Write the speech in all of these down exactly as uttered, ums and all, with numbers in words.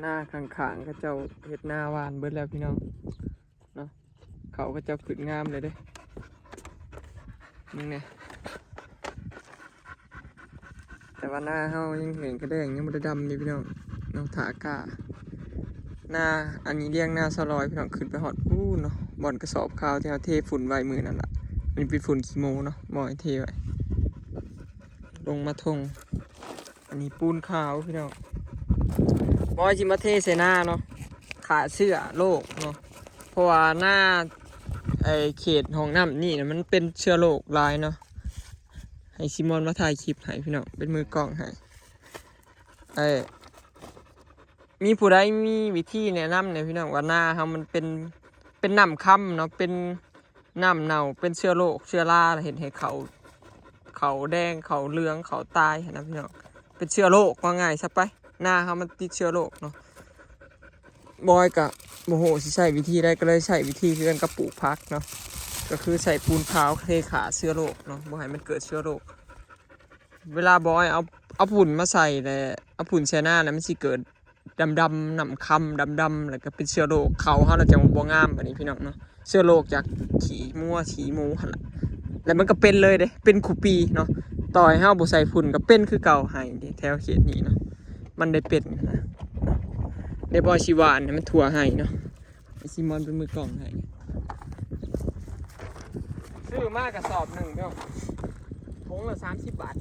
นาข้างๆ เขาเจ้าเฮ็ดนาหว่านเบิดแล้วพี่น้องเนาะ เขาเขาเจ้าขึ้นงามเลยเด้ มึงเนี่ย แต่ว่านาเฮายังแห้งกะแด้ง ยังบ่ได้ดำอยู่พี่น้อง เนาะ ถ้าอากาศ นา อันนี้เลี้ยงนาสาวลอยพี่น้อง ขึ้นไปฮอดพู้นเนาะ บ่อนกระสอบข้าวที่เฮาเทฝุ่นไว้มื้อนั่นล่ะ มันเป็นฝุ่นขี้หมูเนาะ บ่ให้เทไว้ ลงมาทง อันนี้ปูนขาวพี่น้อง บ่ให้สิมาเทใส่นาเนาะ ฆ่าเชื้อโรคเนาะ เพราะว่านา ไอ้เขตห้องน้ำนี่นะ มันเป็นเชื้อโรคหลายเนาะ ให้ซิมอนมาถ่ายคลิปให้พี่น้อง เป็นมือกล้องให้ เอ้ย มีผู้ใดมีวิธีแนะนำเนี่ยพี่น้อง ว่านาเฮามันเป็น เป็นน้ำค่ำเนาะ เป็นน้ำเน่า เป็นเชื้อโรค เชื้อรา เฮ็ดให้เขา เขาแดง เขาเหลือง เขาตายหั้นนะพี่น้อง เป็นเชื้อโรค ว่าง่ายซะไป นาเฮามันติดเชื้อโรคเนาะ บอยกะบ่ฮู้สิใช้วิธีใด ก็เลยใช้วิธีคือกันกับปลูกผักเนาะ ก็คือใส่ปูนขาวเทฆ่าเชื้อโรคเนาะ บ่ให้มันเกิดเชื้อโรค เวลาบอยเอา เอาฝุ่นมาใส่แหละ เอาฝุ่นใส่นาแล้วมันสิเกิดดำๆ น้ำค่ำดำๆ แล้วก็เป็นเชื้อโรค เขาเฮาน่ะจะบ่งาม บัดนี้พี่น้องเนาะ เชื้อโรคจากขี้งัวขี้หมูหั่นล่ะ แล้วมันก็เป็นเลยเด้ เป็นคุปีเนาะ ต่อให้เฮาบ่ใส่ฝุ่นก็เป็นคือเก่า ไฮ่เด้ แถวเขตนี้เนาะ มันได้เป็นนะ ได้บ่สิหว่านให้มันทั่วไฮ่เนาะ ไอ้ซิมอนเป็นมือกล้องให้ ซื้อมากระสอบหนึ่งพี่น้อง ถุงละสามสิบบาท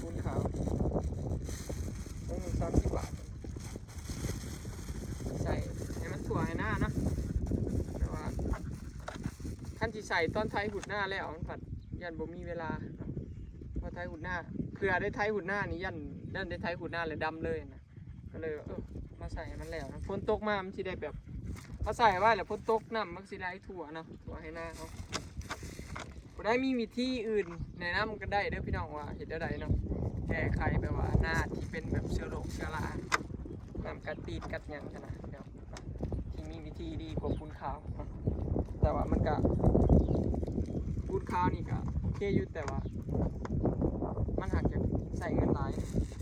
ปูนขาว ถุงหนึ่งสามสิบบาท ใส่ให้มันทั่วไฮ่นาเนาะ แต่ว่า คันสิใส่ตอนไถฮุดนาแล้วมันผัด ย่านบ่มีเวลาเนาะ พอไถฮุดนา เพื่อได้ไถฮุดนานี่ย่าน ย่านได้ไถฮุดนาแล้วดำเลยนะ ก็เลยว่า เออ มาใส่ให้มันแล้วนะ ฝนตกมามันสิได้แบบ มาใส่ไว้แล้วฝนตกน้ำมันสิไหลทั่วเนาะ ทั่วไฮ่นาเฮา ผู้ใดมีวิธีอื่นแนะนำกันได้เด้อพี่น้อง ว่าเฮ็ดแนวใดเนาะ แก้ไขแบบว่านาที่เป็นแบบเชื้อโรคเชื้อรา น้ำกัดตีนกัดหยังหั้นนะพี่น้อง ที่มีวิธีดีกว่าปูนขาวเนาะ แต่ว่ามันก็ ปูนขาวนี่ก็โอเคอยู่ แต่ว่า มันหากจะใส่เงินหลาย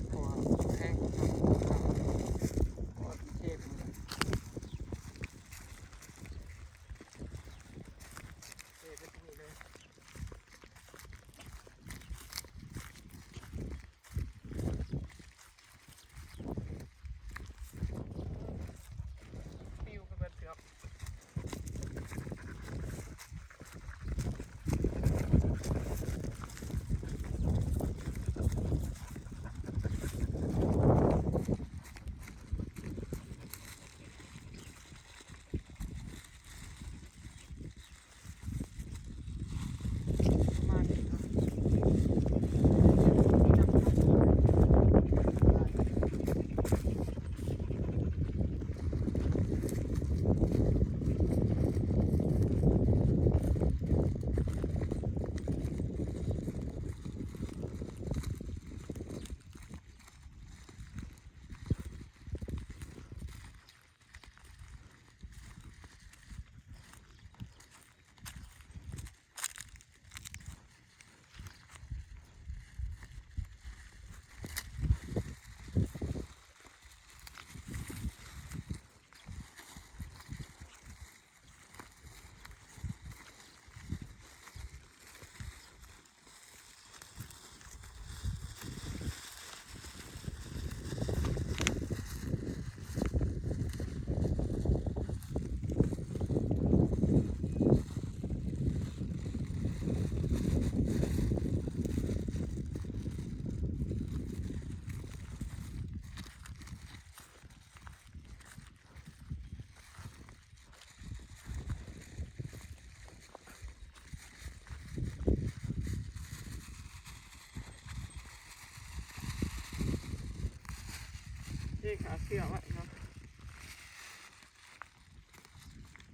เพราะว่าแพงกว่าปูนขาว เพราะว่าเทเป็น เทเป็นนี่เลย ปิวไปเบิดเกือบ ประมาณนี้เนาะ เทฆ่าเชื้อไว้เนาะ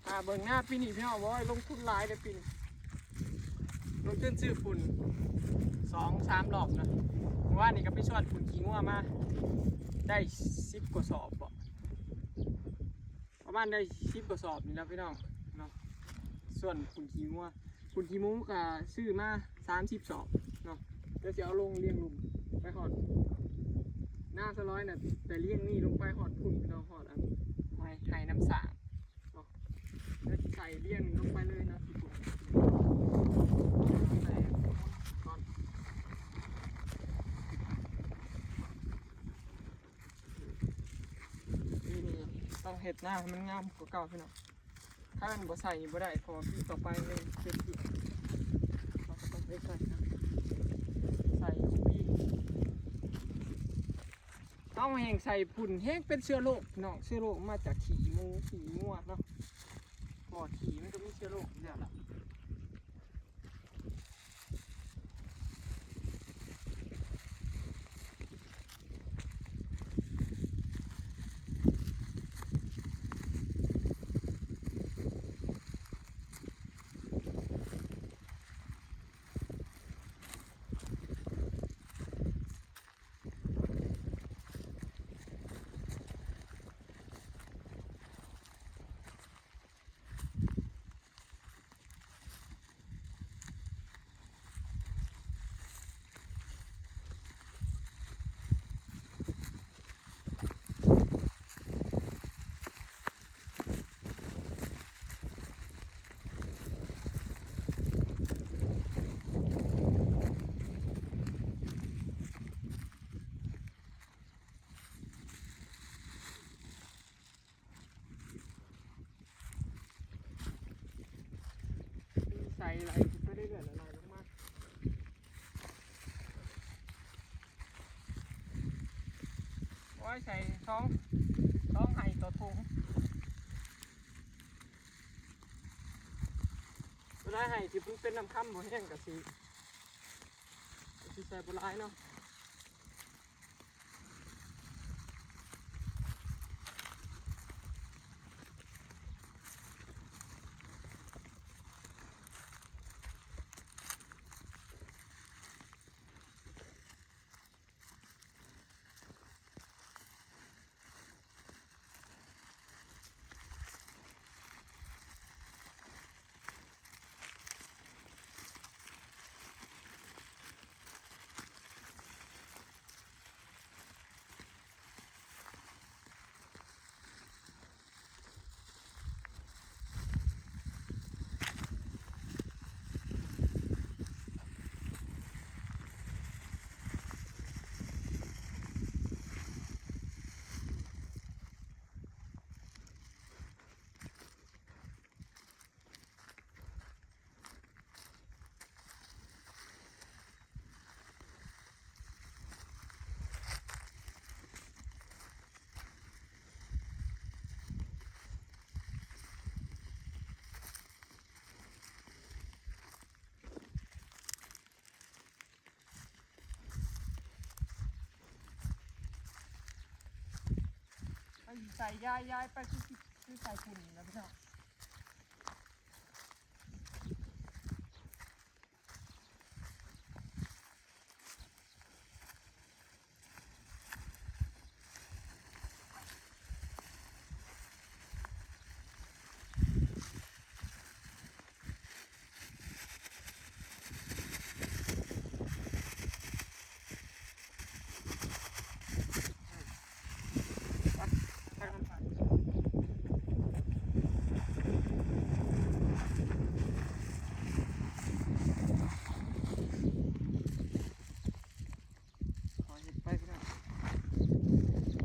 อ่า เบิ่งหน้าปีนี้พี่น้อง โอ้ย ลงทุนหลายเลยปีนี้ ลงทุนซื้อฝุ่น สองสามรอบนะ เมื่อวานนี้ก็ไปส่วนฝุ่นขี้งัวมา ได้สิบกว่าสอบบ่ ประมาณได้สิบกว่าสอบนี่แหละพี่น้องเนาะ ส่วนฝุ่นขี้งัว ฝุ่นขี้หมูก็ซื้อมาสามสิบสอบเนาะ เดี๋ยวสิเอาลงเรียงลุ่มไปฮอด หน้าสะร้อยน่ะ แต่เลี่ยงนี่ลงไปฮอดพุ่นพี่น้อง ฮอดอันไฮ ไฮน้ำสางเนาะ แล้วใส่เลี่ยงลงไปเลยเนาะ ใส่ก่อน นี่ๆ ต้องเฮ็ดหน้าให้มันงามกว่าเก่าพี่น้อง ถ้ามันบ่ใส่นี่บ่ได้ เพราะว่าปีต่อไปเลยเป็นปี เราก็ต้องไปใส่นะ ใส่ทุกปี เอาแฮงใส่พุ่นแฮงเป็นเชื้อโรคพี่น้อง เชื้อโรคมาจากขี้หมูขี้งัวเนาะ เพราะว่าขี้มันก็มีเชื้อโรคอยู่แล้วล่ะ ใส่ไหลไปเรื่อยๆ ไหลลงมา โอ้ย ใส่สอง สองไห่ต่อถุง เวลาไห่ที่มันเป็นน้ำค้ำบ่แห้งกะสิ กะสิใส่บ่หลายเนาะ ไปใส่ย้ายๆ ไปคือ คือใส่ฝุ่นแล้วพี่น้องขอเห็ดไปพี่น้อง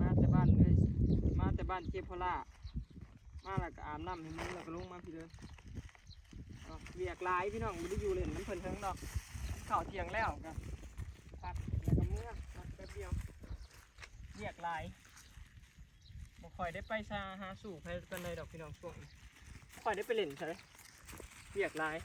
มาแต่บ้านเลย มาแต่บ้านเจพอล่า มาแล้วก็อาบน้ำให้มันแล้วก็ลงมาพี่เลย เวียกหลายพี่น้องบ่ได้อยู่เล่นนำเพิ่นเทิงดอก ข้าวเที่ยงแล้วก็พักแล้วก็เมือพักแป๊บเดียว เวียกหลาย บ่ค่อยได้ไปซาหาสู่ไผปานใดดอกพี่น้องช่วงนี้ บ่ค่อยได้ไปเล่นไส เวียกหลาย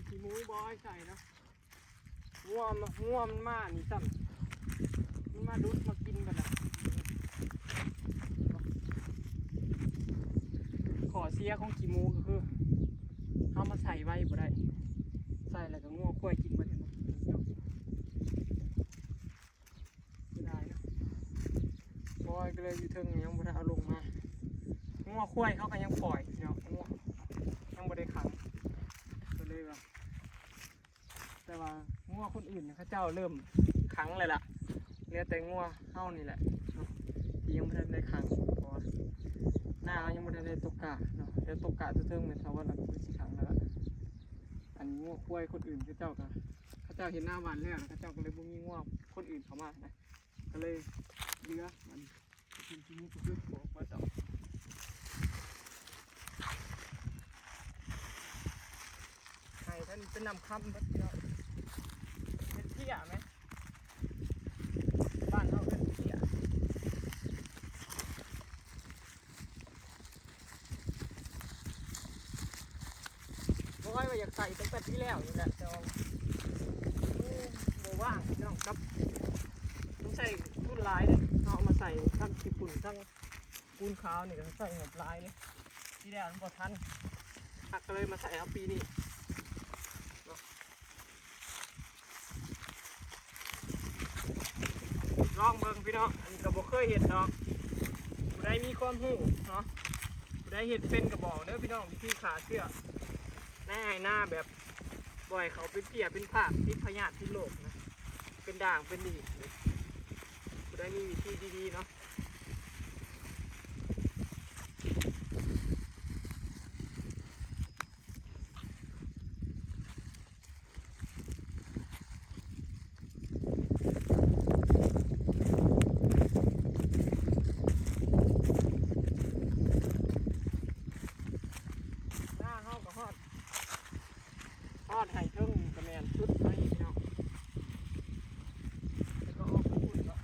ขี้หมูบ่ให้ใส่เนาะ งัวมางัวมันมานี่ซ้ำ มันมาดุดมากินกันนะ ข้อเสียของขี้หมูก็คือ เอามาใส่ไว้บ่ได้ ใส่แล้วก็งัวควายกินบ่ได้เนาะ เสียดายเนาะ ปล่อยก็เลยอยู่เทิงยังบ่ได้เอาลงมา งัวควายเขาก็ยังปล่อยเนาะ งัวยังบ่ได้ขัง ก็เลยว่า แต่ว่างัวคนอื่นเขาเจ้าเริ่มขังเลยล่ะ เหลือแต่งัวเฮานี่แหละเนาะ ที่ยังบ่ทันได้ขัง เพราะว่าหน้าเฮายังบ่ทันได้ตกกาเนาะ เดี๋ยวตกกาเทิงๆ แม่นเฒ่าว่าเราคือสิขังแล้วล่ะ อันนี้งัวควายคนอื่นเขาเจ้าก็ เขาเจ้าเห็นหน้าหวานแล้วนะ เขาเจ้าก็เลยบ่มีงัวคนอื่นเข้ามานะ ก็เลยเหลือมัน กินที่นี่ก็คือของมาต่อ ไข่ท่านเป็นน้ำคำเบิดพี่น้อง เป็นเพี้ยไหม บ้านเฮาเป็นเพี้ย บ่ค่อยว่าอยากใส่ตั้งแต่ปีแล้วนี่แหละ แต่ว่า โอ้ บ่ว่างพี่น้องครับ มันใส่ทุนหลายเด้ เอามาใส่ทั้งขี้ฝุ่นทั้งปูนขาวนี่ก็ใส่งบหลายเลย ที่แรกมันบ่ทัน หักก็เลยมาใส่เอาปีนี้เนาะ ลองเบิ่งพี่น้อง อันนี้ก็บ่เคยเฮ็ดดอก ผู้ใดมีความรู้เนาะ ผู้ใดเฮ็ดเป็นก็บอกเด้อพี่น้อง วิธีฆ่าเชื้อ ในไร่นาแบบ บ่ให้เขาเป็นเพี้ยเป็นพาก ติดพยาธิติดโรคนะ เป็นด่างเป็นดี ผู้ใดมีวิธีดีๆเนาะ หน้าเฮาก็ฮอด ฮอดไฮ่เทิงก็แม่นสุดไฮ่พี่น้อง แล้วก็ออกไปพุ่นก็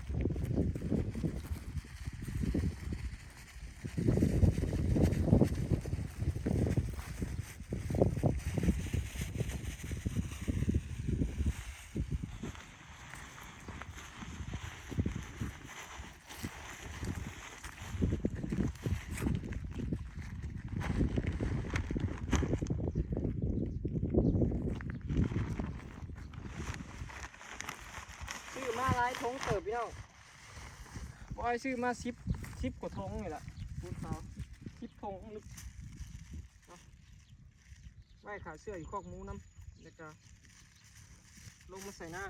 ซื้อมาหลายถุงเติบพี่น้อง บอยซื้อมาสิบ สิบกว่าถุงนี่แหละ ปูนขาว สิบถุงลึก ไว้ฆ่าเชื้ออยู่คอกหมูนำ แล้วก็ลงมาใส่นา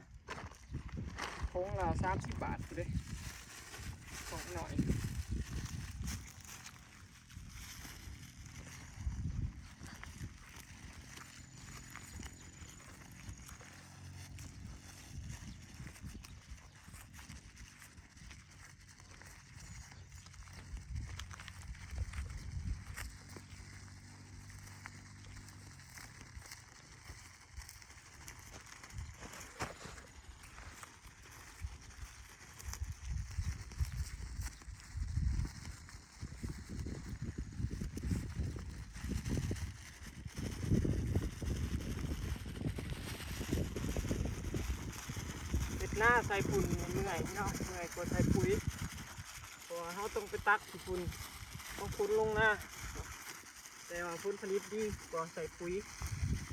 ถุงละสามสิบบาทพุ้นเด้ ของหน่อย เฮ็ดนาใส่ฝุ่นเมื่อยเนาะ เมื่อยกว่าใส่ปุ๋ย เพราะว่าเราต้องไปตักขี้ฝุ่น ต้องขนลงนา แต่ว่าผลผลิตดีกว่าใส่ปุ๋ย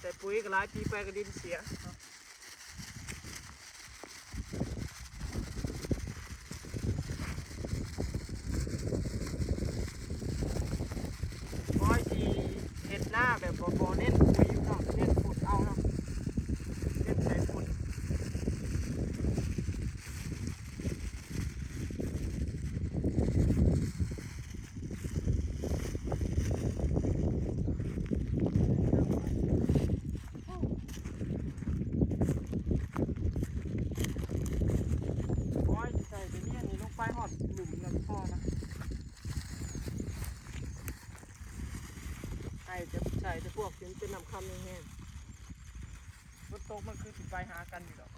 ใส่ปุ๋ยก็หลายปีไปก็ดินเสีย บอยสิเฮ็ดนาแบบบ่ บ่เน้นปุ๋ยเนาะ เน้นฝุ่นเอาเนาะ เน้นใส่ฝุ่น โอ้ย ใส่ไปเนี่ยนี่ลงไปฮอดหลุมนั่นพอนะ ไอ้จะใส่แต่พวกที่มันเป็นน้ำคำแห้งๆ ฝนตกมันคือสิไปหากันอยู่ดอก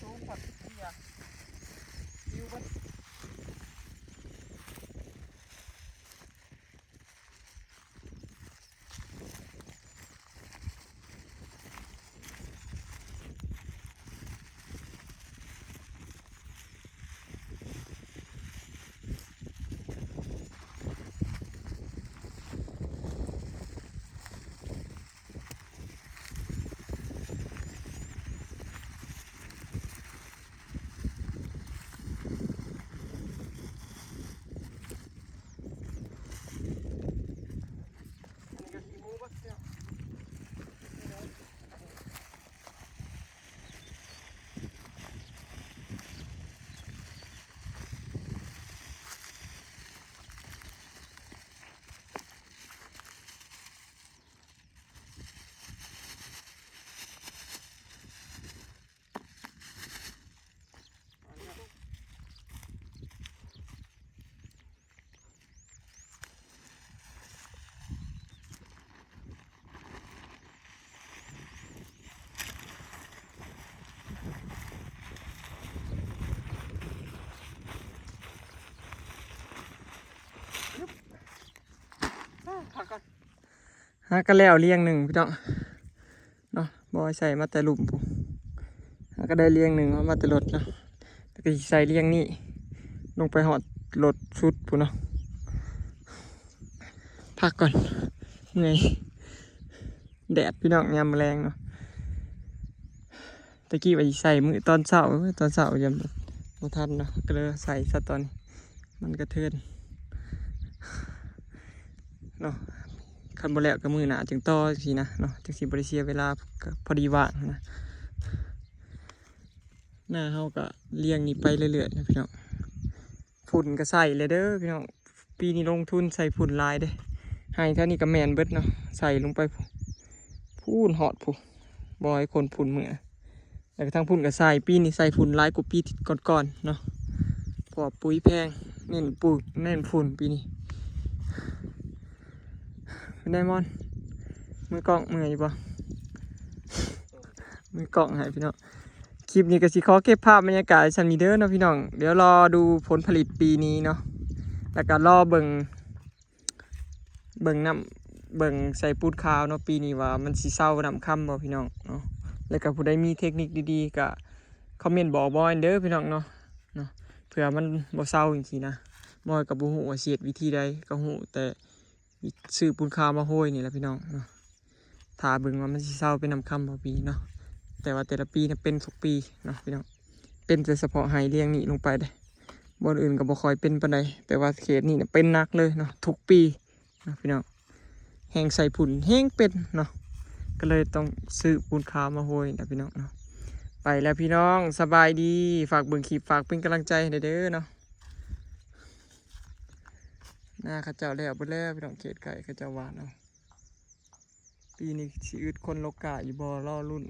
สูงกว่าเตี้ยปิวเบิด พักก่อน หาก็แล้วเลี้ยงหนึ่งพี่น้องเนาะ บอยใส่มาแต่หลุมพุ้น หาก็ได้เลี้ยงหนึ่งเอามาแต่รถเนาะ แล้วก็สิใส่เลี้ยงนี่ ลงไปฮอดรถสุดพุ้นเนาะ พักก่อน เมื่อย แดดพี่น้อง ยามมื้อแลงเนาะ ตะกี้ว่าสิใส่มื้อตอนเช้า เอ้ย ตอนเช้ายังบ่ทันเนาะ ก็เลยใส่ซะตอนนี้ มันกระเทือนเนาะ คันบ่แล้วก็มื้อหน้าจั่งต่อจั่งซี้นะเนาะ จั่งสิบ่ได้เสียเวลา ก็พอดีว่างนะ หน้าเฮาก็เลี้ยงนี่ไปเรื่อยๆนะพี่น้อง ฝุ่นก็ใส่เลยเด้อพี่น้อง ปีนี้ลงทุนใส่ฝุ่นหลายเด้ ไฮ่แถวนี้ก็แม่นเบิดเนาะ ใส่ลงไปพุ้น พุ้นฮอดพุ้น บ่ให้คนฝุ่นเมือ แล้วก็ทางพุ้นก็ใส่ ปีนี้ใส่ฝุ่นหลายกว่าปีก่อนๆเนาะ เพราะว่าปุ๋ยแพง เน้นปลูก เน้นฝุ่นปีนี้ เป็นไงมอน มือกล้องเมื่อยอยู่บ่ มือกล้องให้พี่น้อง คลิปนี้ก็สิขอเก็บภาพบรรยากาศส่ำนี้เด้อเนาะพี่น้อง เดี๋ยวรอดูผลผลิตปีนี้เนาะ แล้วก็รอเบิ่ง เบิ่งน้ำ เบิ่งใส่ปูนขาวเนาะ ปีนี้ว่ามันสิเซาน้ำค่ำบ่พี่น้องเนาะ แล้วก็ผู้ใดมีเทคนิคดีๆ ก็คอมเมนต์บอกบอยเด้อพี่น้องเนาะ เนาะ เผื่อมันบ่เซาจั่งซี้นะ บอยก็บ่ฮู้ว่าสิเฮ็ดวิธีใด ก็ฮู้แต่ซื้อปูนขาวมาโฮยนี่แหละพี่น้องเนาะ ถ้าเบิ่งว่ามันสิเซาเป็นน้ำค่ำบ่ปีนี้เนาะ แต่ว่าแต่ละปีเนี่ยเป็นทุกปีเนาะพี่น้อง เป็นแต่เฉพาะไฮ่เลี้ยงนี่ลงไปเด้ บ่อนอื่นก็บ่ค่อยเป็นปานใด แต่ว่าเขตนี้เนี่ยเป็นหนักเลยเนาะ ทุกปีเนาะพี่น้อง แฮ่งใส่ฝุ่นแฮ่งเป็นเนาะ ก็เลยต้องซื้อปูนขาวมาโฮยนะพี่น้องเนาะ ไปแล้วพี่น้อง สบายดี ฝากเบิ่งคลิป ฝากเป็นกำลังใจให้เด้อเนาะ นาเขาเจ้าแล้วเบิดแล้วพี่น้อง เขตไกลเขาเจ้าหว่านเอา ปีนี้สิอึดคนลกกาอยู่บ่ รอลุ้น